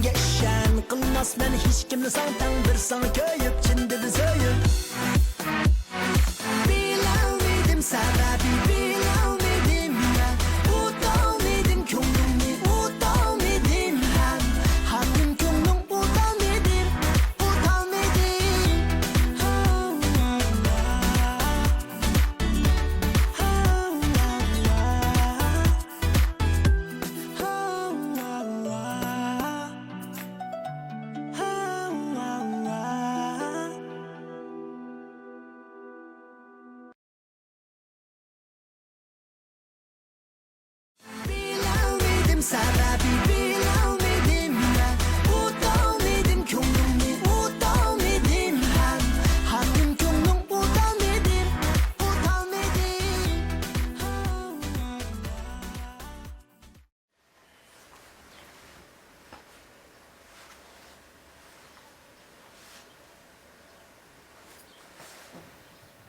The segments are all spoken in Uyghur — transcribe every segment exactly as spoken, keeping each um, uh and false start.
ئىشەن قىلماسمەن ھېچكىمنى ساڭا تەڭ، بىر ساڭا كۆيۈپ چىن دىلدىن سۆيۈپ. بىلەلمىدىم سەۋەبى، بىلەلمىدىم مەن، ئۇتالمىدىم كۆڭلۈڭنى، ئۇتالمىدىم مەن، ھەقىم كۆڭلۈڭ ئۇتالمىدىم، ئۇتالمىدىم. بىلەلمىدىم سەۋەبى، بىلەلمىدىم مەن، ئۇتالمىدىم كۆڭلۈڭنى، ئۇتالمىدىم مەن، ھەقىم كۆڭلۈڭ ئۇتالمىدىم، ئۇتالمىدىم.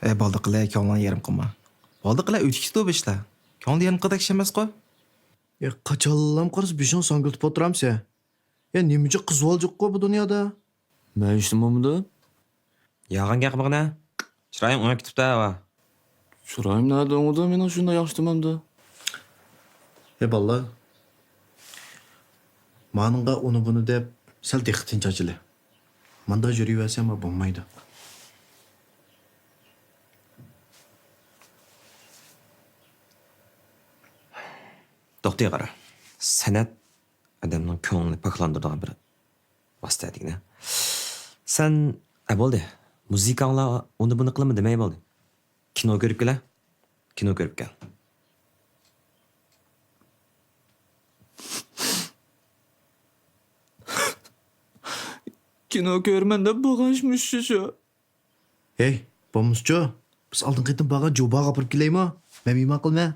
ئەي، بولدى قىلە، كۆڭلۈڭنى يېرىم قىلما. بولدى قىلە، ئۆتۈپ كېتىدۇ بۇ ئىشلار. كۆڭلۈڭنى يېرىم قىلىدىغان ئىش ئەمەسقۇ. يا، قاچانلام قارىسا بېشىڭ ساڭگىلتىپ ئولتۇرامسەن؟ يا، نېمىچە قىز بولجۇققۇ بۇ دۇنيادا؟ مەن ھېچنېمە بولمىدىم. يالغان گەپ قىلمىغىنە. چىرايىڭ ئوڭاپ كېتىپتۇ ھاۋا. چىرايىم نەدە ئوڭىدۇ مېنىڭ شۇنداق ياخشى تۇرمامدۇ؟ ھەي بالىلار، مانىڭغا ئۇنى بۇنى دەپ سەل دىققىتىنى چاچىلى. مانداق يۈرۈۋەرسەم بولمايدۇ. توختى قارا. سەنئەت ئادەمنىڭ كۆڭلىنى پاكلاندۇرىدىغان بىر ۋاسىتە دېگىنە. سەن، ئە، بولدى. مۇزىكاڭلا ئۇنى بۇنى قىلىمەن دېمەي بولدى. كىنو كۆرۈپ كېلە. كىنو كۆرۈپ كەل. كىنو كۆرىمەن دەپ بولغان ئىشمۇ شۇ. ھەي، بولمىسىچۇ؟ بىز ئالدىنقى قېتىم بارغان جوباغا ئاپىرىپ كېلەيمۇ؟ مەن مېھمان قىلىمەن.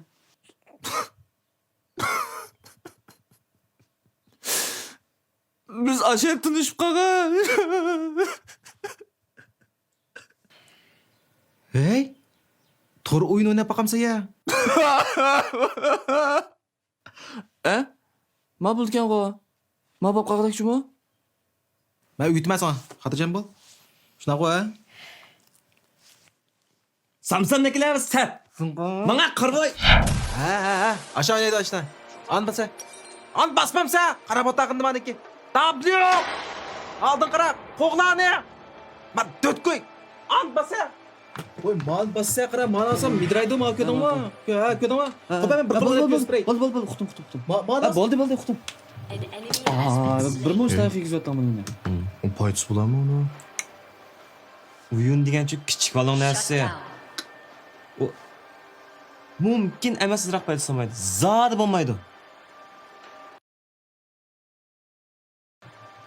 بىز ئاشۇ يەردە تونۇشۇپ قالغان. ھەي، تور ئويۇن ئويناپ باقامسەن يا؟ ئە؟ ما بولىدىكەنغۇ؟ ما بولۇپ قالغۇدەكچىمۇ؟ مەن ئۆگىتىمەن ساڭا. خاتىرجەم بول. شۇنداققۇ، ھە؟ سامسامدىكىلەر سەت. ماڭا قارىۋاي. ھە، ھە، ھە. ئاشۇ ئوينايدۇ ئاشۇ. ئان باسە. ئان باسمامسە. قاراپ ئولتۇرغىنىم مانىكى. تابليو. ئالدىن قارا. قوغلانى. ما دۆتكوي. ئان باسە. ۋوي، مانا باسسا قارا، مانا ئالسام مىدىرايدۇ، مانا كۆردۈڭمۇ؟ ھە، كۆردۈڭمۇ؟ ھە. خوپ، مەن بىر ھە، قولنى بولدى، ئۆتكۈزۈپ بېرەي. بولدى، بولدى، بولدى، ئۇقتۇم، ئۇقتۇم، ئۇقتۇم. ما-، مانا ھە، بولدى، بولدى، ئۇقتۇم. ئا، بىر مۇنچە تەرەپ كىرگۈزۈۋەتتىڭ بۇنى. ئۇ پايدىسى بولارمۇ ئۇنىڭ؟ ئويۇن دېگەنچۇ كىچىك بالىنىڭ نەرسىسى. ئۇ مۇمكىن ئەمەس ئازراق پايدىسى بولمايدۇ. زادى بولمايدۇ.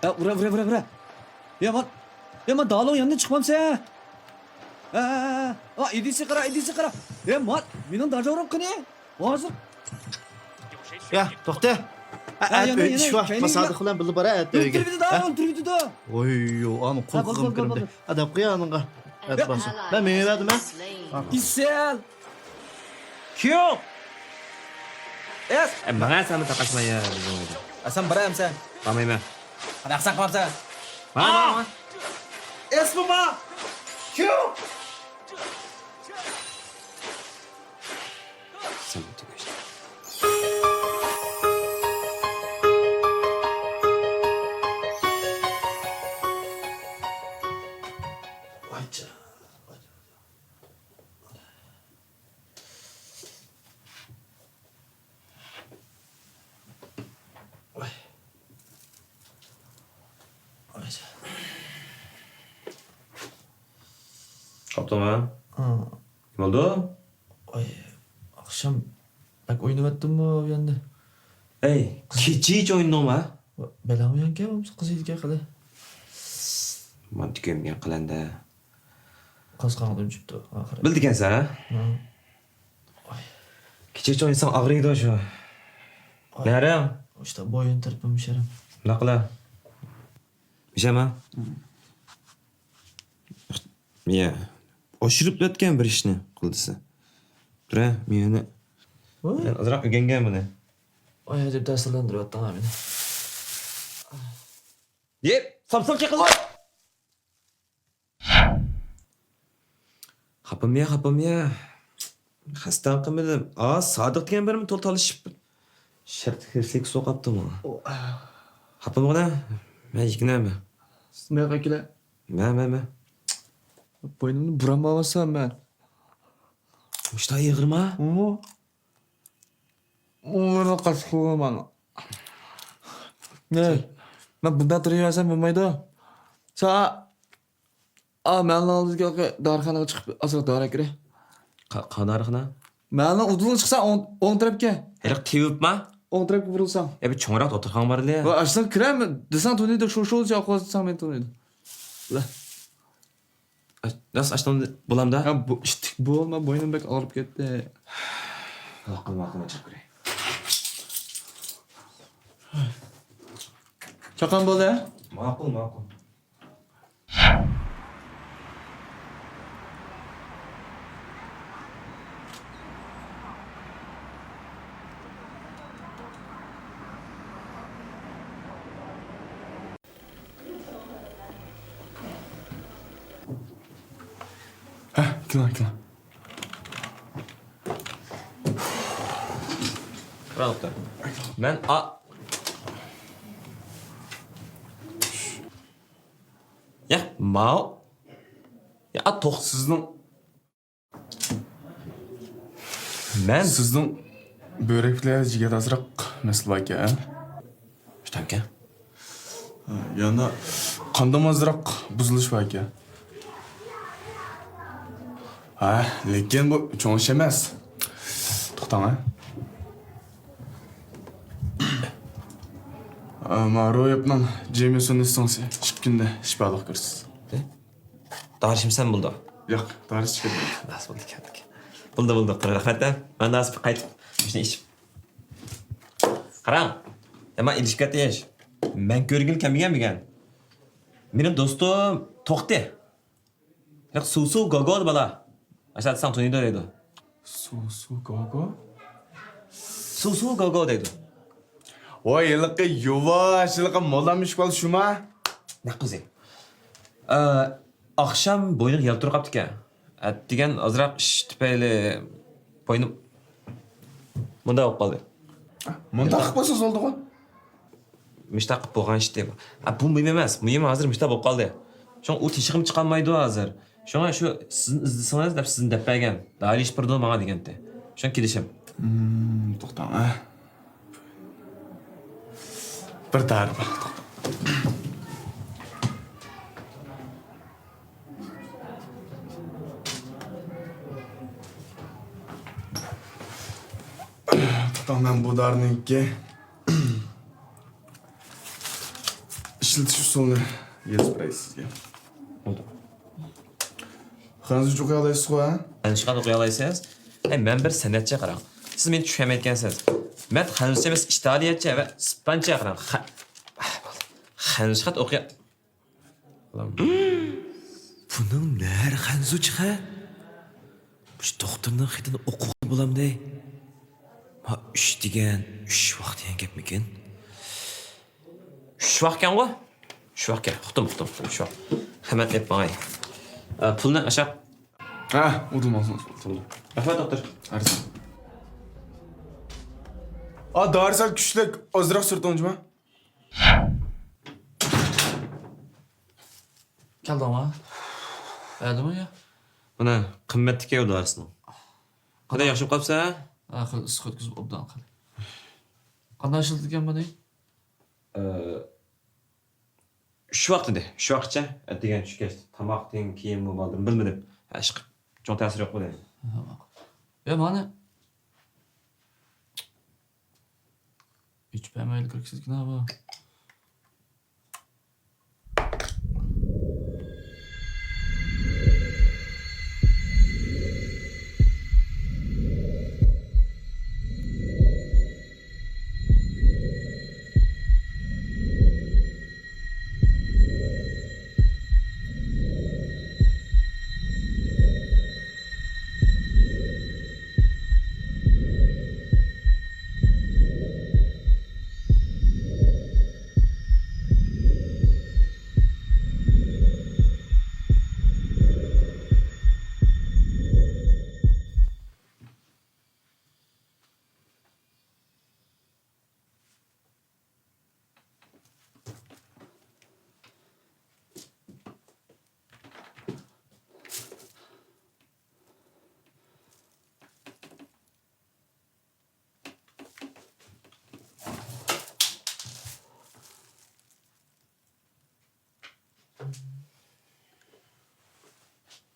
يا، ئۇرە، ئۇرە، ئۇرە، ئۇرە. يا، مات. يا، مات، دالوڭ ياندىن چىقمامسەن؟ ھە، ھە، ھە، ھە. ئا، ئىدىسى قارا، ئىدىسى قارا. يا، مات، مېنىڭ داجاۋرۇم قېنى؟ ھازىر. يا، توختا. ھە، ھە، يەنە، ئۆي يەنە، ئىش بار. كەينىڭگە. ماسادىق بىلەن بىللە بارە ئەتە ئۆيگە. ئۆلتۈرۈۋېتىدۇ، ھە؟ ئۆلتۈرۈۋېتىدۇ. ۋوي، يو، ئانا قول ھە، بولدى، قىزىم بولدى، كىرىمدى. بولدى. ئەدەپ قوي ئانىڭغا. ئەت باسۇن. مەن مېڭىۋەردىم، ھە؟ ئىسەل. كيۇ. ئېس. ئە، ماڭا سەنمۇ تاقاشما يا، بىزنىڭ ئۆيدە. ئە، سەن بارامسەن؟ بارمايمەن. قانداق ساقلاپسەن؟ ماڭا، ماڭا، ماڭا. ئېس بۇما. كيۇ. سەن تۈگەشتىڭ. ۋايجان. قاپتۇڭما؟ ھا. نېمە بولدى؟ ئاي، ئاخشام بەك ئوينىۋەتتىممۇ ئۇ يەردە؟ ئەي، كېچىچە ئوينىدىڭما؟ بەلەڭ ئۇيانكەن بولمىسا قىز ئىدىكەن خېلى. مانتا كۆمگەن قەلەندە. قاز قاڭدىن چۈشۈپتۇ ئاخىرى. بىلدىكەنسەن، ھە؟ ھا. كېچىچە ئوينىساڭ ئاغرىيدۇ شۇ. ئاي. نەرىڭ؟ ئىشتا بويۇن تەرىپىم شەرم. مۇنداق قىلا. مىشەما؟ مىيە. ئاشۇرۇپ ياتقان بىر ئىشنى قىل دېسە. تۇرە، مىيەنى. ۋاي. مەن ئازراق ئۆگەنگەن بۇنى. ئاي، ئەجەب تەسىرلەندۈرۈۋەتتىڭ مېنى. يەپ، سامساق چېقىلغان. خاپىميا، خاپىميا. خەستەڭ قىلمىدىم. ئا، سادىق دېگەن بىرمۇ تولا تالىشىپ، شەرت كىرسىلىك سوقاپتىمۇ. خاپىمغىنە، مەن يىكىنەمە. مەن قاكىلە. مە، مە، مە. بوينۇمنى بۇراماۋاتسام مەن. مۇشتا يىغىرما؟ ئۇمۇ. ئۇمۇ قاچىقىغان مانا. نە؟ مەن بۇنداق تۇرۇۋەرسەم بولمايدۇ. سا، ئا، مەننىڭ ئالدىدىكى دارىخانىغا چىقىپ ئازراق دارا كىرە. قا-، قا دارىخانا؟ مەننىڭ ئۇدۇلغا چىقسا ئوڭ، ئوڭ تەرەپكە. ھېلىقى تېۋىپما؟ ئوڭ تەرەپكە بۇرۇلساڭ. يا، بىر چوڭراق دوختۇرخانا بار لە. ۋا، ئاشۇنىڭغا كىرەم دېسەڭ تونۇيدۇ، شۇ، شۇ، شۇ، شۇ، شۇ، شۇ، شۇ. ئاچ-، راست ئاچتىڭ بولامدا؟ ھە، بۇ ئىشتىك بولما، بوينۇم بەك ئاغرىپ كەتتى. ماقۇل، ماقۇل، چىقىپ كىرەي. چاققان بولدى، ھە؟ ماقۇل، ماقۇل. ھە، كېلىڭ، كېلىڭ. قاراڭلار. مەن ئا-، يا، ماۋۇ. يا، توختىسىزنىڭ. مەن سىزنىڭ بۆرەكلەر جىگەردە ئازراق مەسىلە بار ئىكەن. شۇنداقكەن. يەنە قاندىمۇ ئازراق بۇزۇلۇش بار ئىكەن. ھە، لېكىن بۇ چوڭ ئىش ئەمەس. توختاڭ، ھە. ما روياپنىڭ جېمىسونى سىڭسى ئىككى كۈندە شىپالىق كۆرسىز. دارىشىم سەن بولدى. ياق، دارىسى چىقىدۇ. راست بولدى، كەلدۇق. بولدى، بولدى، رەھمەت، ھە. مەن ھازىر قايتىپ، شۇنى ئىچىپ. قاراڭ، يامان ئېلىشىپ كەتتى ئىش. مەن كۆرگىلى كەلمىگەن بۈگۈن. مېنىڭ دوستۇم توختى. ياق، سۇسۇ گوگو بالا. ئاشۇ ساڭا تونۇيدۇ دەيدۇ. سۇسۇ گوگو؟ سۇسۇ گوگو دەيدۇ. ۋاي، ھېلىقى يۇۋاش، ھېلىقى موللام ئىشقال شۇما؟ نەق قىزى. ئە، ئاخشام بوينىغا يەل تۇرۇپ قاپتىكەن. ئەتىگەن ئازراق ئىش تۈپەيلى بوينۇم مۇنداق بولۇپ قالدى. مۇنداق قىلىپ قويسىڭىز بولدىغۇ. مۇشتاق قىلىپ بولغان ئىشتى. ئا، بۇ مۇھىم ئەمەس. مۇھىمى ھازىر مۇشتاق بولۇپ قالدى. شۇڭا ئۇ تېشىغىمۇ چىقالمايدۇ ھازىر. شۇڭا شۇ سىزنى ئىزدىسىڭىز دەپ سىزنى دەپ بەرگەن. دالى ئىش بېرىدۇ ماڭا دېگەنتى. شۇڭا كېلىشىم. مم، توختاڭ، ھە. بىر دارى بار. توختاڭ، مەن بۇ دارىنىڭكى ئىشلىتىش ئۇسۇلىنى يېزىپ بېرەي سىزگە. بولدى. خەنزۇچە ئوقۇيالايسىزغۇ، ھە؟ خەنزۇچە ئوقۇيالايسىز. ئەي، مەن بىر سەنئەتچى، قاراڭ. سىز مېنى چۈشەنمەيدىكەنسىز. مەن خەنزۇچە ئەمەس، ئىتالىيەچە ۋە ئىسپانچە، قاراڭ. خە-، خەنزۇچە خەت ئوقۇيا-، بۇنىڭ نەر خەنزۇچە خەت؟ مۇشۇ دوختۇرنىڭ خېتىنى ئوقۇغىلى بولامدۇ؟ ما ئۈچ دېگەن، ئۈچ ۋاق دېگەن گەپمىكىن؟ ئۈچ ۋاقكەنغۇ؟ ئۈچ ۋاقكەن. ئۇقتۇم، ئۇقتۇم، ئۈچ ۋاق. خىزمەت ئېلىپ ماڭاي. ئە، پۇلنى ئاشاق. ھە، ئۇدۇلماسىڭىز بولدى. رەھمەت، دوختۇر. ئەرزان. ئا، دارى سەل كۈچلۈك، ئازراق سۈرتۈڭ جۇما. كەلدىڭما؟ بەردىمۇ يا؟ مانا، قىممەتلىكى ئۇ دارىسىنىڭ. قانداق، ياخشى بولۇپ قاپسەن؟ ھە، خېلى ئىسسىق ئۆتكۈزۈپ ئوبدان قىل. قانداق ئىشلىتىدىكەن بۇنى؟ ئە، ئۈچ ۋاق دېدى، ئۈچ ۋاققىچە. ئەتىگەن، چۈشكەچ، تاماقتىن كېيىنمۇ بالدۇرمۇ بىلمىدىم. ھە، ئىشقىلىپ، چوڭ تەسىرى يوق بۇ دەيمەن. ھە، ماقۇل. يا، مانا. ئىچىپ بەرمەيلا كىرگۈسىزكىنا بۇ.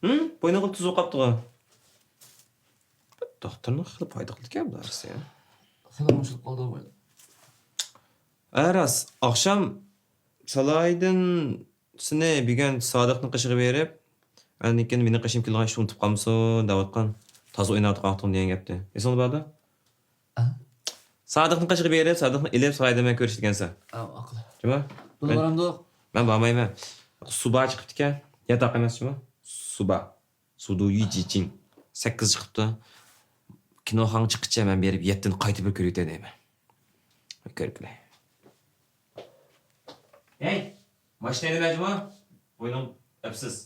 ھىم؟ بوينۇڭغا تۇز ئوقاپتىغۇ. دوختۇرنىڭ خېلى پايدا قىلىدىكەن بۇ دارىسى. خېلى ئوڭشىلىپ قالدى بۇ. ھە، راست. ئاخشام سالاھىدىن سېنى بۈگۈن سادىقنىڭ قېشىغا بېرىپ، ئاندىن كېيىن مېنىڭ قېشىمغا كېلىدىغان ئىشنى ئۇنتۇپ قالمىسۇن دەۋاتقان. تازا ئويناۋاتقان ۋاقتىڭ دېگەن گەپتى. ئېسىڭدە باردا؟ ئە؟ سادىقنىڭ قېشىغا بېرىپ، سادىقنى ئېلىپ، سالاھىدىن بىلەن كۆرۈشىدىكەنسەن. ئە، ئاقىل. جۇما؟ بۇلا بارامدۇق؟ مەن بارمايمەن. سۇبا چىقىپتىكەن. ياتاق ئەمەس جۇما. سۇبا. سۇدۇيى جىچىن. سەككىز چىقىپتۇ. كىنوخانىغا چىققىچە مەن بېرىپ يەتتىنى قايتا بىر كۆرۈۋېتەي دەيمەن. كۆرۈپ كېلەي. ھەي، ماشىنا ھەيدىمە جۇما. بوينۇڭ ئەپسىز.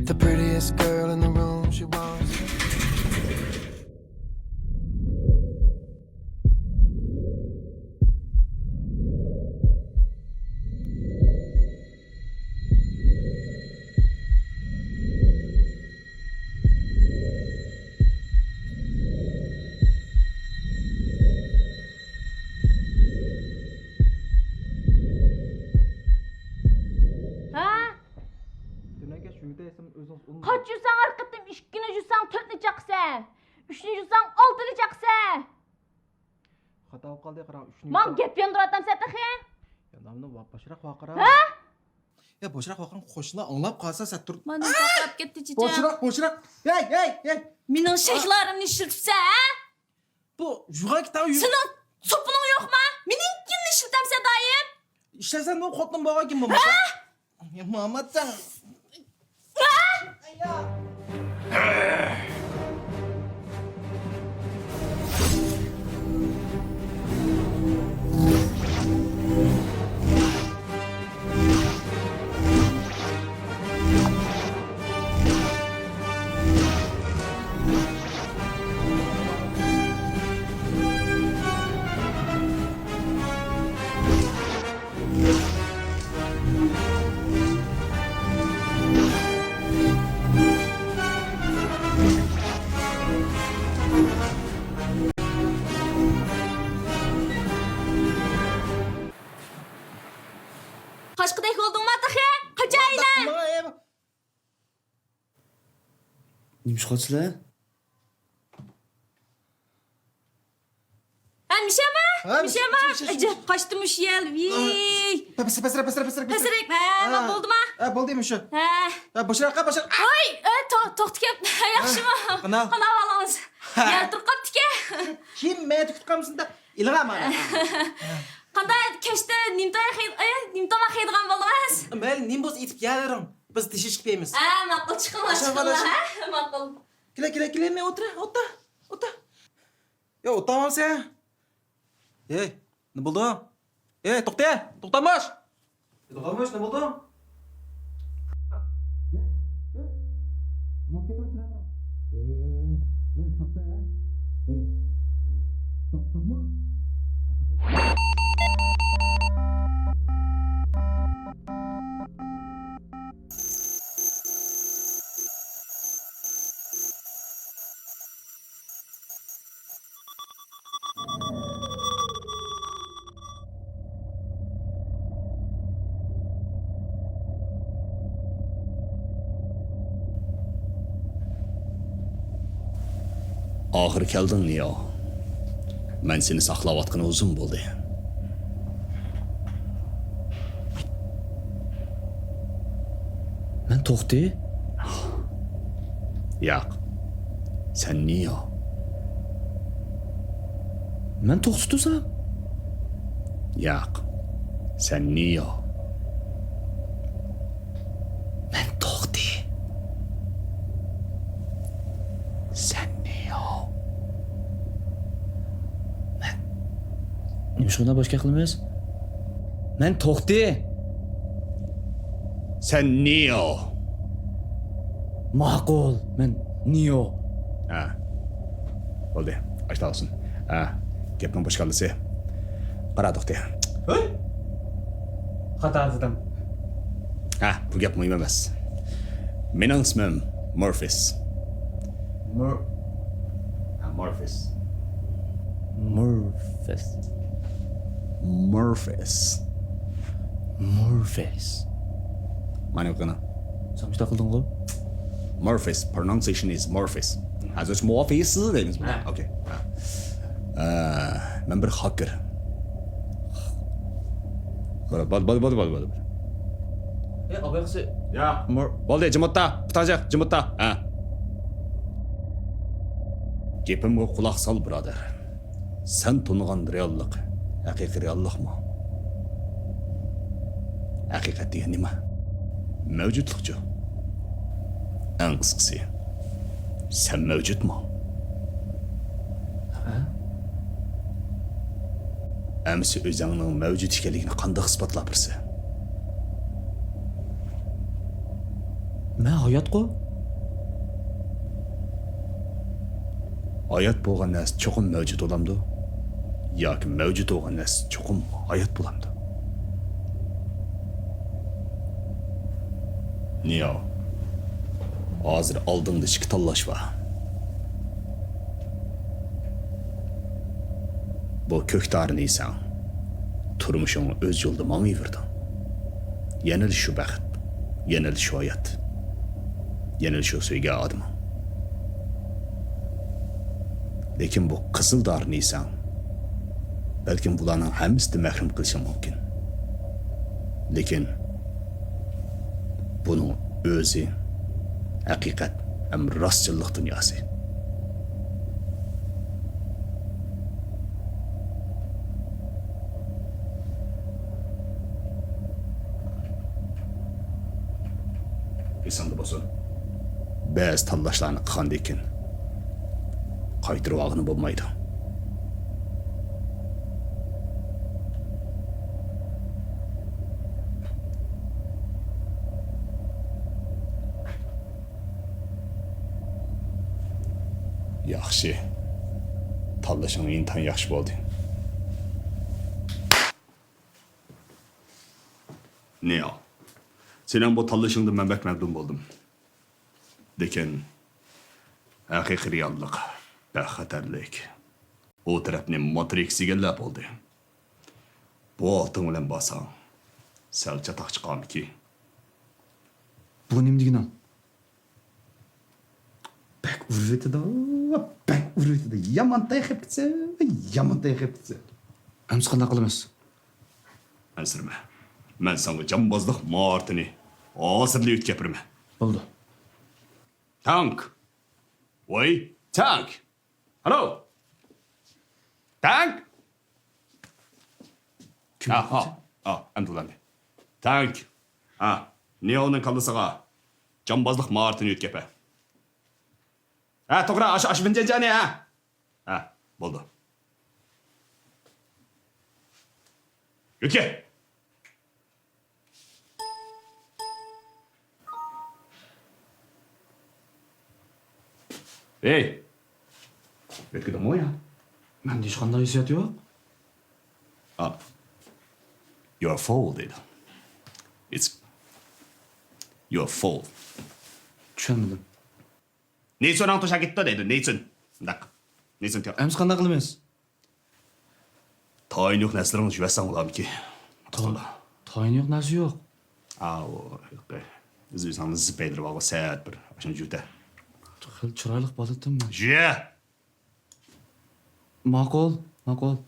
The prettiest girl in the room, she wants. ھە؟ دۈنەنكە شۇ يەردە ئېسىم ئۆزىڭىز ئۇنىماڭ. قاچ يۇساڭ ھەر قېتىم ئىككىنى يۇساڭ تۆتنى چاقىسەن. ئۈچنى يۇساڭ ئالتىنى چاقىسەن. خاتا بولۇپ قالدى، قاراڭ، ئۈچنى ماڭا يۇساڭ. گەپ ياندۇرۇۋاتامسەن تېخى؟ يا، نامنى ۋاپ باشراق ۋاقىرا. ھە؟ يا، باشراق ۋاقىرا، قوشنىلار ئاڭلاپ قالسا سەت تۇر. مانا ساقلاپ كەتتى چېچەم. باشراق، باشراق. ھەي، ھەي، ھەي. مېنىڭ شەيلىرىمنى ئىشلىتىپسەن، ھە؟ بۇ يۇغان كىتابى يۈ- سېنىڭ سوپۇنۇڭ يوقما؟ مېنىڭكىنى ئىشلىتەمسەن دائىم. ئىشلەسەڭ بۇ خوتۇن بولغان كىم بولمىسا؟ ھە؟ يا ماماتسان. ھە؟ قاچقۇدەك بولدۇڭما تېخى؟ قاچايلى! نېمە ئىش قىلىسىلەر؟ ھە، مىشەما؟ ھە، مىشەما؟ مىشە، مىشە، مىشە. ئەجەب، قاچتى مۇشۇ يەل. ۋىي. پەسرەك، پەسرەك، پەسرەك، پەسرەك. پەسرەك، ھە، ھە. بولدىما؟ ھە، بولدى مۇشۇ. ھە. ھە، بوشراققا، بوشراق. ۋاي، ئە، تو-، توختى كەپ، ياخشىمۇ؟ قانداق؟ قانداق ئەھۋالىڭىز؟ ھە. يەر تۇرۇپ قاپتىكەن. كىم مەن تۇتۇپ قالمىسۇن دەپ ئېلىڭا مانا. قانداق كەچتە نېمە تاماق يەي-، ئە، نېمە تاماق يەيدىغان بولدىڭىز؟ مەيلى، نېمە بولسا ئېتىپ يەۋېرىڭ. بىز تېشىشىپ كېلىمىز. ھە، ماقۇل، چىقىڭلار، چىقىڭلار، ھە، ماقۇل. كېلە، كېلە، كېلە، مەن ئولتۇرە، ئولتۇر، ئولتۇر. يا، ئولتۇرمامسەن؟ ھەي، نېمە بولدى؟ ھەي، توختە، توختاماش! توختاماش، نېمە بولدى؟ ئاخىرى كەلدىڭ، نىيو. مەن سېنى ساقلاۋاتقىنى ئۇزۇن بولدى. مەن توختى؟ ياق. سەن نىيو. مەن توختى تۇرسام؟ ياق. سەن نىيو. مەن توختى. سەن نىيو. مەن. نېمىشقا بۇنداق بوش گەپ قىلىمىز؟ مەن توختى. سەن نىيو. ماقۇل، مەن نىيو. ھە. بولدى، ئاشۇنداق بولسۇن. ھە، گەپنىڭ بوش كاللىسى. قارا توختى. ھەي! خاتا يازدىم. ھە، بۇ گەپ مۇھىم ئەمەس. مېنىڭ ئىسمىم مورفىس. مور-، ھە، مورفىس. مورفىس. مورفىس. مورفىس. مانا قېنى. سەن مۇشۇنداق قىلدىڭغۇ؟ مورفىس. Pronunciation is مورفىس. ھازىر مورفىس دەيمىز بۇنى. ھە. ئوكەي. ھە. ئە، مەن بىر خاكېر. بولدى، بولدى، بولدى، بولدى، بولدى. ئەي، ئاباي قىزى. يا. مور-، بولدى، جىم ئولتۇر. پۇتۇڭنى چىق، جىم ئولتۇر. ھە. گېپىمگە قۇلاق سال، بۇرادەر. سەن تونۇغان رېئاللىق ھەقىقىي رېئاللىقمۇ؟ ھەقىقەت دېگەن نېمە؟ مەۋجۇتلۇقچۇ؟ ئەڭ قىسقىسى، سەن مەۋجۇتمۇ؟ ھە؟ ئەمىسە ئۆزۈڭنىڭ مەۋجۇت ئىكەنلىكىنى قانداق ئىسپاتلاپ بېرىسەن؟ مەن ھاياتقۇ. ھايات بولغان نەرسە چوقۇم مەۋجۇت بولامدۇ؟ ياكى مەۋجۇت بولغان نەرسە چوقۇم ھايات بولامدۇ؟ نىياۋ، ھازىر ئالدىڭدا ئىككى تاللاش بار. بۇ كۆك دارىنى يېسەڭ، تۇرمۇشۇڭ ئۆز يولىدا ماڭىۋېرىدۇ. يەنىلا شۇ بەخت، يەنىلا شۇ ھايات، يەنىلا شۇ سۆيگەن ئادىمىڭ. لېكىن بۇ قىزىل دارىنى يېسەڭ، بەلكىم بۇلارنىڭ ھەممىسىدىن مەھرۇم قېلىشىڭ مۇمكىن. لېكىن بۇنىڭ ئۆزى ھەقىقەت ھەم راستچىللىق دۇنياسى. ئېسىڭدە بولسۇن، بەزى تاللاشلارنى قىلغاندىن كېيىن قايتۇرۇۋالغىلى بولمايدۇ. ياخشى. تاللىشىڭ ئىنتايىن ياخشى بولدى. نېئو، سېنىڭ بۇ تاللىشىڭدىن مەن بەك مەمنۇن بولدۇم. لېكىن ھەقىقىي رېئاللىق بەك خەتەرلىك. ئۇ تەرەپنى ماترىكس ئىگىلەپ بولدى. بۇ ئالتۇن بىلەن بارساڭ، سەل چاتاق چىقارمىكىن؟ بۇ نېمە دېگىنىڭ؟ بەك ئۇرۇۋېتىدۇ، بەك ئۇرۇۋېتىدۇ. يامان تېخىپ كېتىسەن، يامان تېخىپ كېتىسەن. ئەمسە قانداق قىلىمىز؟ ئەنسىرىمە. مەن ساڭا جامبازلىق ماھارىتىنى ھازىرلا ئۆتكۈزۈپ بېرىمەن. بولدى. تانك. ۋاي، تانك. ھالو. تانك. كىم ھا، ھا، ھا، ئەمدى ئۇلاندى. تانك. ھا، نېئونىڭ كاللىسىغا جامبازلىق ماھارىتىنى ئۆتكۈزۈپ بەر. ھە، توغرا، ئاشۇ، ئاشۇ بىنجەنجانى، ھە. ھە، بولدى. ئۆتكۈز. ھەي! ئۆتكۈزدۈڭمۇ يا؟ مەندە ھېچقانداق ھېسسىيات يوق. ئا. You're full دەيدۇ. It's، you're full. چۈشەنمىدىم. نېيسۇننىڭ توشاپ كېتىپتۇ دەيدۇ، نېيسۇن. مۇنداق. نېيسۇن تېخى. ئەمىسە قانداق قىلىمىز؟ تايىنى يوق نەرسىلىرىڭنى يۇۋەتسەڭ بولامىكى؟ تا-، تايىنى يوق نەرسە يوق. ئاۋۇ، يوق. ئۆز-ئۆزۈڭنى زىپەيلىرى بارغۇ، سەت بىر ئاشۇنى يۇتە. خېلى چىرايلىق بالىدىم. يە! ماقۇل، ماقۇل.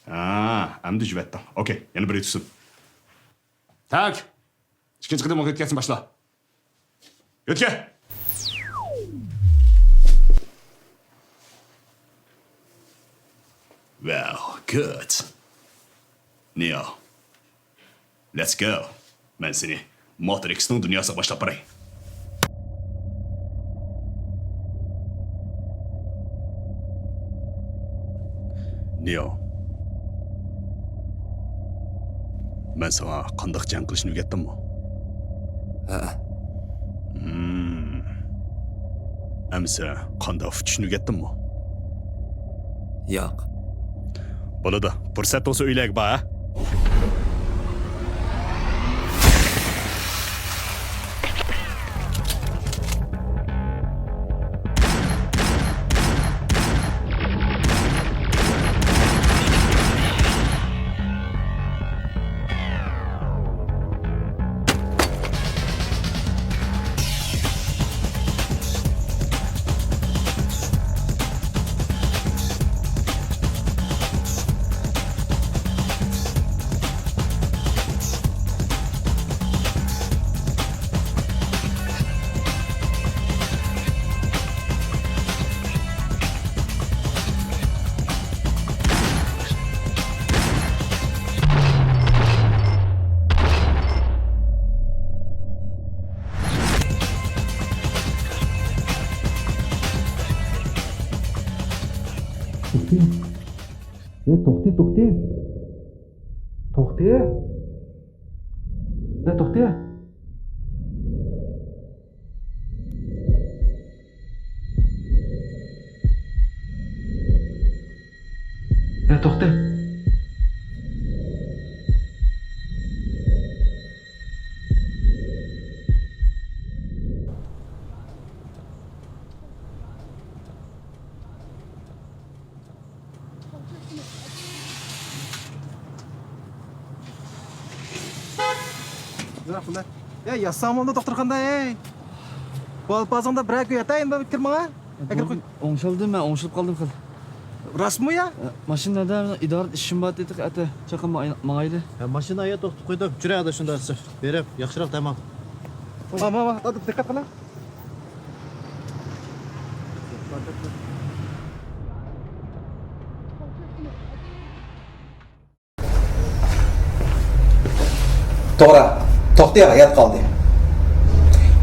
ھا، ئەمدى يۇۋەتتىڭ. ئوكەي، يەنە بىر يۇتۇسۇن. تاك! ئىككىنچى قېتىم ئوقۇپ كەتسۇن، باشلا. يۆتكە! Wow, good. نېئو. Let's go. مەن سېنى ماترىكسنىڭ دۇنياسىغا باشلاپ باراي. نېئو. مەن ساڭا قانداق جەڭ قىلىشنى ئۆگەتتىممۇ؟ ھەئە. مم. ئەمىسە قانداق، چۈشىنىپ يەتتىڭمۇ؟ ياق. بولىدۇ، پۇرسەت بولسا ئۆيلەرگە بار، ھە؟ توختى. يا توختى، توختى. توختى. يا توختى. يا توختى. يا ياساماندا دوختۇرخانىدا، ئەي. بۇ ئالپازىڭدا بىرەر كۈن ياتاي، ئەمدى كىر ماڭا. ئەكىر قوي. ئوڭشالدىم مەن، ئوڭشىلىپ قالدىم خېلى. راستمۇ يا؟ ئە، ماشىنىدا ئىدارە ئىشىم بار دېدى، ئەتە چاقىرىپ ماڭايلى. يا، ماشىنا ئايا توختىتىپ قويدۇم. جۈرە ئاداش شۇنداق دېسە. بېرىپ، ياخشىراق دەم ئال. ماما، ماما، دىققەت قىلىڭ. توغرا. توختى ھايات قالدى.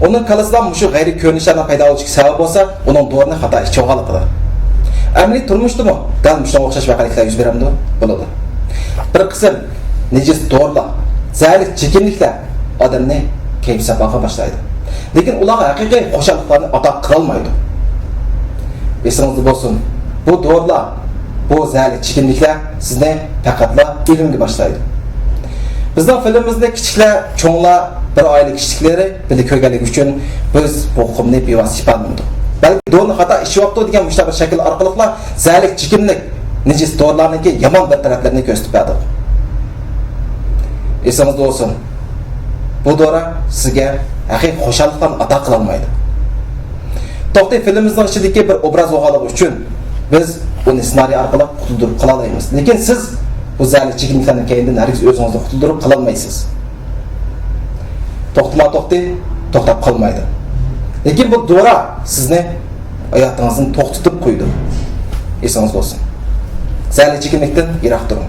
ئۇنىڭ كاللىسىدا مۇشۇ غەيرىي كۆرۈنۈشلەرنىڭ پەيدا بولۇشىغا سەۋەب بولسا، ئۇنىڭ دورىنى خاتا ئىچىۋالغانلىقىدۇر. ئەمەلىي تۇرمۇشتىمۇ دەل مۇشۇنىڭغا ئوخشاش ۋەقەلىكلەر يۈز بېرەمدۇ؟ بولىدۇ. بىر قىسىم نىجىس دورىلار، زەھەرلىك چېكىملىكلەر ئادەمنى كەيپ ساپاغا باشلايدۇ. لېكىن ئۇلارغا ھەقىقىي خۇشاللىقلارنى ئاتا قىلالمايدۇ. ئېسىڭىزدە بولسۇن، بۇ دورىلار، بۇ زەھەرلىك چېكىملىكلەر سىزنى پەقەتلا ئۆلۈمگە باشلايدۇ. بىزنىڭ فىلىمىمىزنى كىچىكلەر، چوڭلار، بىر ئائىلە كىشىلىكلىرى بىللە كۆرگەنلىكى ئۈچۈن بىز بۇ ئۇقۇمنى بىۋاسىتە ئىپادىلىمىدۇق. بەلكى دورىنى خاتا ئىچىۋاپتۇ دېگەن مۇشۇنداق بىر شەكىل ئارقىلىقلا زەھەرلىك چېكىملىك، نىجىس دورىلارنىڭكى يامان بىر تەرەپلىرىنى كۆرسىتىپ بەردۇق. ئېسىڭىزدە بولسۇن، بۇ دورا سىزگە ھەقىقىي خۇشاللىقلارنى ئاتا قىلالمايدۇ. توختى فىلىمىمىزنىڭ ئىچىدىكى بىر ئوبراز بولغانلىقى ئۈچۈن بىز ئۇنى سېنارىي ئارقىلىق قۇتۇلدۇرۇپ قالالايمىز. لېكىن سىز بۇ زەھەرلىك چېكىملىكلەرنىڭ كەينىدىن ھەرگىز ئۆزىڭىزنى قۇتۇلدۇرۇپ قالالمايسىز. توختىما توختى توختاپ قالمايدۇ. لېكىن بۇ دورا سىزنى ھاياتىڭىزدىن توختىتىپ قويىدۇ. ئېسىڭىز بولسۇن. زەھەرلىك چېكىملىكتىن يىراق تۇرۇڭ.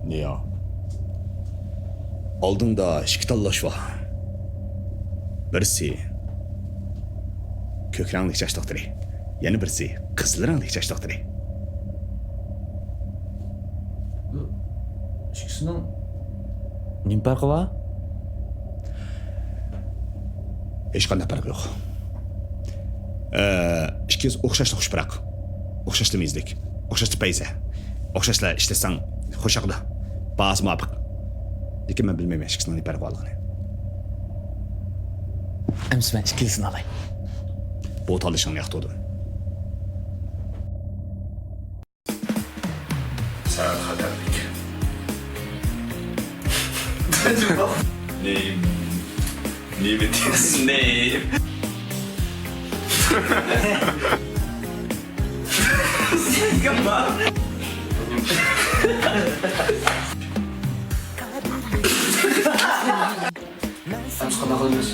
نىيا، ئالدىڭدا ئىككى تاللاش بار. بىرسى كۆك رەڭلىك چاچ دوختۇرى، يەنە بىرسى قىزىل رەڭلىك چاچ دوختۇرى. بۇ ئىككىسىنىڭ نېمە پەرقى بار؟ ھېچقانداق پەرقى يوق. ئە، ئىككىسى ئوخشاشلا خۇش پۇراق، ئوخشاشلا مېزىلىك، ئوخشاشلا پەيزە، ئوخشاشلا ئىشلەتسەڭ خۇش ياقىدۇ. باھاسى مۇۋاپىق. لېكىن مەن بىلمەيمەن ئىككىسىنىڭ نېمە پەرقى بارلىقىنى. ئەمىسە مەن ئىككىلىسىنى ئالاي. بۇ تاللىشىڭنى ياقتۇردۇم. سەل خەتەرلىك. نېمە؟ نېمە دېيسىز؟ نېمە؟ سەن كىم بار؟ ئەمىسە قانداق قىلىمىز؟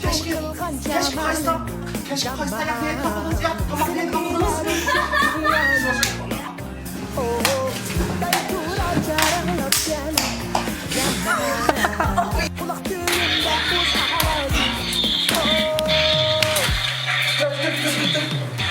كەچ، كەچ قايسى، كەچ قايسى، كەچ قايسى تەرەپنى تاپتىڭىز يا؟ تاماق يەيدىغان بولدىڭىز؟ قۇلاق تۈۋىدە ئۈچ قېتىم